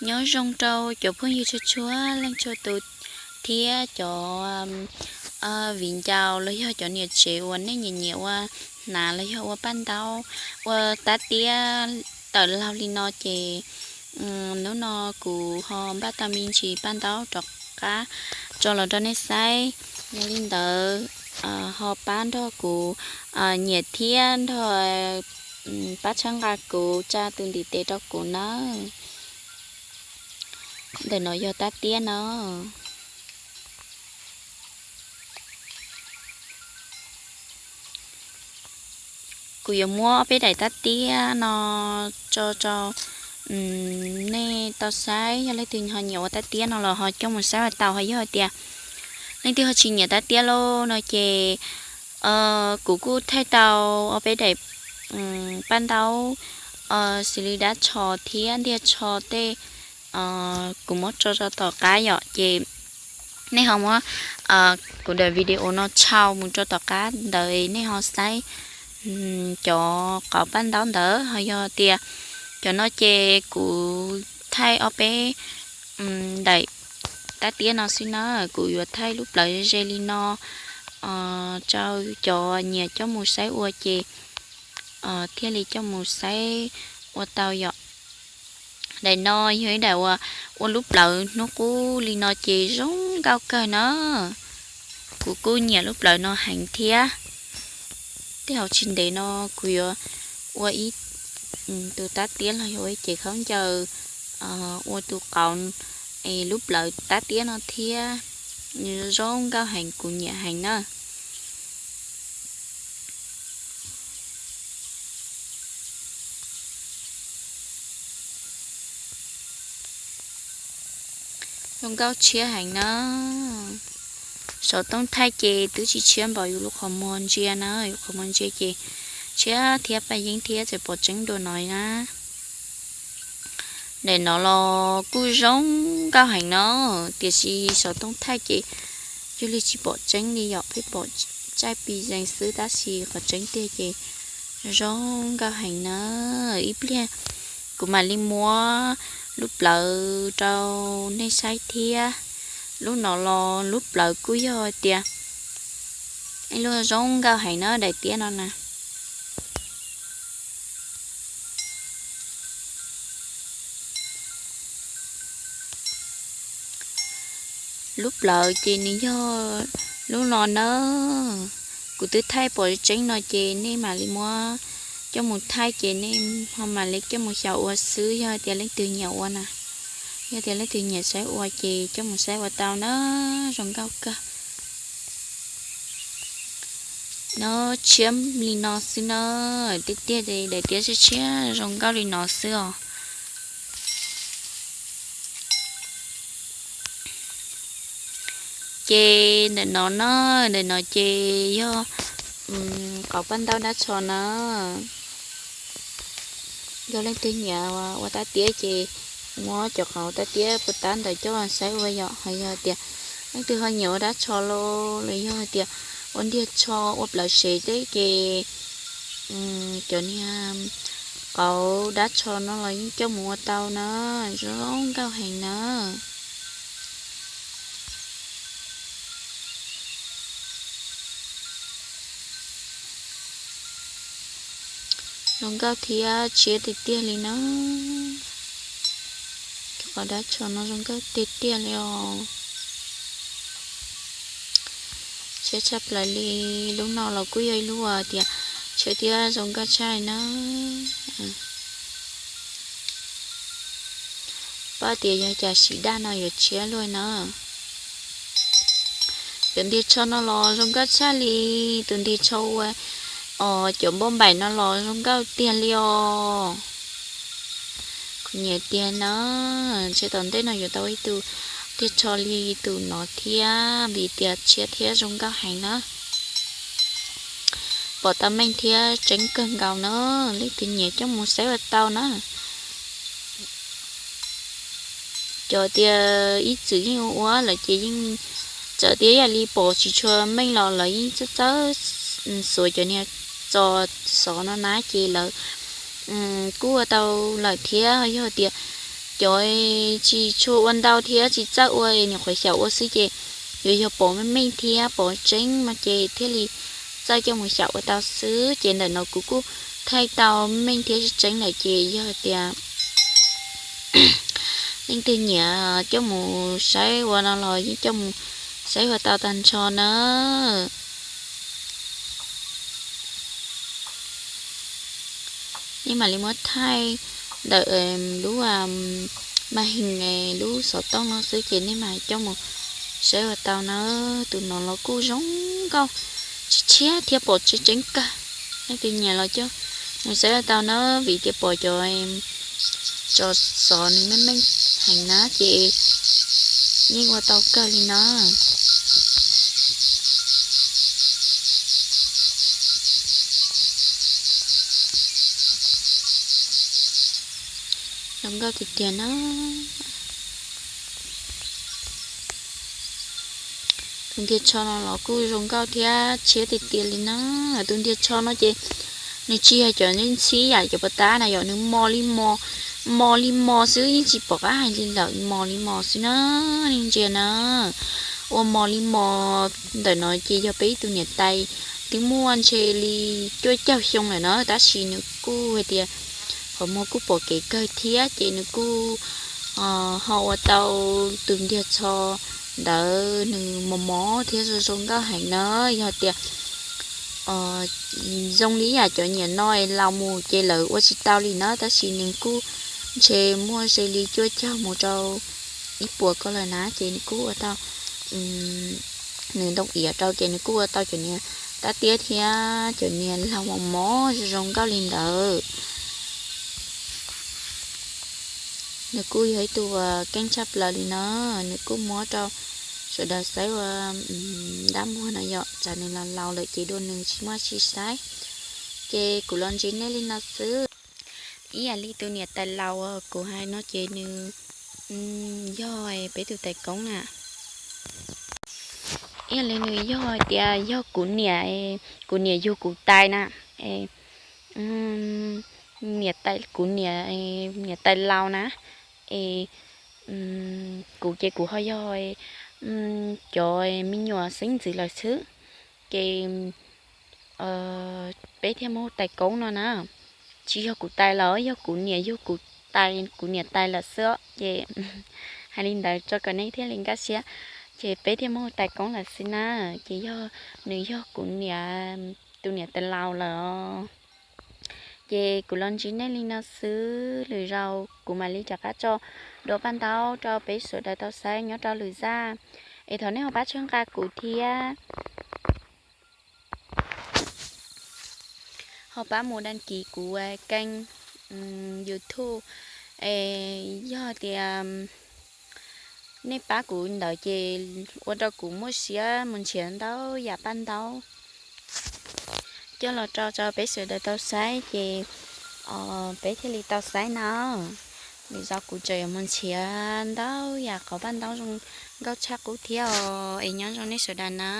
Nyob zoo rau cov phooj ywg txhua txhua leej txhua tus thiab cov viv ncaus los yog cov niam tsev uas nej nyiam nyiam ua hnav los yog ua paj ntaub, ua tab tiab tawm laug li no ces hnub no kuv ho npaj tau me ntsis paj ntaub rov qab tso los rau nej saib. Yog li ntawd ho pab nrog kuv nyiam thiab nrog pab txhawb nqa kuv, tsa tus ntiv tes rau kuv nawb. Ntawm no yog tab tiab no. Kuv yuav muab ob peb daim tab tiab no tso rau nej tau saib. Yog leej twg ho nyiam ua tab tiab no los ho coj mus saib ua tau. Ho yog tias leej twg ho tsis nyiam tab tiab lauj no ces kuv kuj thaij tau ob peb daim paj ntaub xws li dab tsho thiab ntiag tsho tej, kuv muab tso rau tom qab yom, ces nej ho muab kuv daim video no tshau mus rau tom qab ntawd nej ho saib cov qauv paj ntaub ntawd. Ho yog tias cov no ces kuv thaij ob peb daim tab tiab no xwb na, kuv yuav thaij lub plawv ze li no rau cov nyiam coj mus saib ua ces thiaj li coj mus saib ua tau yom. Daim no yog ib daim uas ua lub plawv hnub qub li no ces zoo nkauj kawg na. Kuv kuj nyiam lub plawv no heev thiab. Tej zaum tsis ntev no kuv yuav ua ib tus tab tiab los yog ua ib cev khaub ncaws ua tus qauv es lub plawv tab tiab no thiab. Zoo nkauj heev, kuv nyiam heev na. Zoo nkauj tshiab heev na. Xov tooj thaij ces twb tsis tshiab npaum yus lub qhov muag ntsia na, yus qhov muag ntsia ces tshiab thiab paj yeeb thiab txawm pom tseeb dua no na. Daim no los kuj zoo nkauj heev no, tiam sis xov tooj thaij ces cuag li tsis pom tseeb li yom, pheej pom tsaij pis zees xwb tab sis qhov tseeb tiag ces zoo nkauj heev na. Ib pliag kuv mam li muab lub plawv rau nej saib thiab. Lub no los lub plawv kuj yog tias ib lub zoo nkauj heev na, daim tiab no na. Lub plawv ces nws yog lub no na. Kuv twb thaij pom tseeb no ces nej mam li muab coj mus thaij ces nej ho mam li coj mus xyaum ua xwb, yog tias leej twg nyiam ua na. Yog tias leej twg nyiam saib ua ces coj mus saib ua tau na, zoo nkauj kawg. No tshiab li no xwb na, tiag tiag daim tiab tshiab tshiab zoo nkauj li no xwb os. Ces ntawm no na, ntawm no ces yog qauv paj ntaub dab tsho na. Yog leej twg nyiam ua tab tiab ces muab cov qauv tab tiab puas tab ntawd coj saib ua yom. Ho yog tias leej twg ho nyiam ua dab tsho los los yog tias ua ntiag tsho ua plawv sev tej ces cov niag qauv dab tsho no los yeej coj mus ua tau na, zoo nkauj heev na. Zoo nkauj thiab tshiab tiag tiag li na. Cov qauv dab tsho no zoo nkauj tiag tiag li os. Tshiab tshaj plaws li, lub no los kuj yog ib lub tias tshiab thiab zoo nkauj tshaj li na. Pab tias yog cas sim daj no yuav tshiab luaj na. Cov ntiag tsho no los zoo nkauj tshaj li, tus ntiag tsho ua os cov npauj npaim no los zoo nkauj tiag li os. Kuv nyiam tiag na, ntshe tom ntej no yuav tau ib tug ntiag tsho li tus no thiab vim tias tshiab thiab zoo nkauj heev na. Pom tau meej thiab tseeb kawg nkaus na, leej twg nyiam coj mus saib ua tau na. Cov tias ib txwm yeej ua ua lawm ces yeej txawm tias yam li pom tsis tshua meej los lawv yeej txawj txawj xuav cov niag txos xov no na ces lawv kuj ua tau lawm thiab. Yog tias Cov tsis tshua ua ntau thiab tsis txawj ua, nyuam qhuav xyaum ua xwb ces yuav yog pom meej meej thiab pom tseeb no ces thiaj li txawj coj mus xyaum ua tau xwb. Ces ntawm no kuv kuj thaij tau meej thiab tseeb lawm ces yog tias leej twg nyiam coj mus saib ua no los yeej coj mus saib ua tau tag nrho na. Nej mam li muab thaij ntawm lub mas hees lub xov tooj no xwb ces nej mam coj mus saib ua tau na. Tus no los kuj zoo nkauj tshiab tshiab thiab pom tseeb tseeb kawg. Nej tus nyiam los coj mus saib ua tau na, vim tias pom cov tso xov nws meej meej heev na ces yeej ua tau kawg li no. Zoo nkauj tiag tiag na. Tus ntiag tsho no los kuj zoo nkauj thiab tshiab tiag tiag li na. Tus ntiag tsho no ces nws tsis yog cov ntxhib yam cov pov tab na yom, nws mos li mos, mos li mos xwb, yeej tsis pom qab hais li lawm, mos li mos xwb na. Nej ntsia na, ua mos li mos. Ntawm no ces yog peb ib tug niam tais twb muaj ntshe li cuaj caug xyoo lawm na, tab sis nws kuj hais tias qhov muag kuj pom kev kawg thiab ces nws kuj ho ua tau tus ntiag tsho ntawd nws mos mos thiab zoo zoo nkauj heev na. Yog tias zoo li yam cov niam no laus mus ces lawv ua tsis tau li na, tab sis nws kuj ntshe muaj ze li cuaj caug mus rau ib puas ko lawm na, ces nws kuj ua tau, nws ntoo iav rau ces nws kuj ua tau cov niag tab tiab thiab cov niag laug mos mos zoo zoo nkauj li ntawd. Nws kuj yog ib tug keej tshaj plaws li no, nws kuj muab rau sawv daws saib ua dab muag no yom, tsam nws los laus lawm ces dua nws tsis muaj tsis saib, ces kuv los ntsib nej li no xwb. Ib yam li tus niam tais laus kuv hais no ces nws yog peb tus tais koob na. Ib yam li nws yog hais tias yog kuv niam, kuv niam yug kuv tais na, niam tais, kuv niam, niam tais laus na, es kuv ces kuv ho yog cov me nyuam xeeb ntxwv lawm xwb, ces peb thiaj muab hu tais koob no na. Tsis yog kuv tais lawm, yog kuv niam yug kuv tais, kuv niam tais lawm xwb ces hais li ntawd tso kom nej thiaj li nkag siab, ces peb thiaj muab hu tais koob lawm xwb na. Ces yog nws yog kuv niam, tus niam tais laus lawm os. Ces kuv los ntsib nej li no xwb, lwm zaus kuv mam li rov qab tso dua paj ntaub rau peb sawv daws tau saib nyob rau lwm zaj. Es thov nej ho pab txhawb nqa kuv thiab ho pab mus đăng ký kuv kênh YouTube. Es yog tias nej pab kuv ntawd ces ua rau kuv muaj siab mus nrhiav ntau yam paj ntaub coj los rau rau peb sawv daws tau saib ces peb thiaj li tau saib na. Lwm zaus kuv tseem yuav mus nrhiav ntau yam qhov paj ntaub zoo nkauj tshaj qub thiab os, es nyob zoo nej sawv daws na.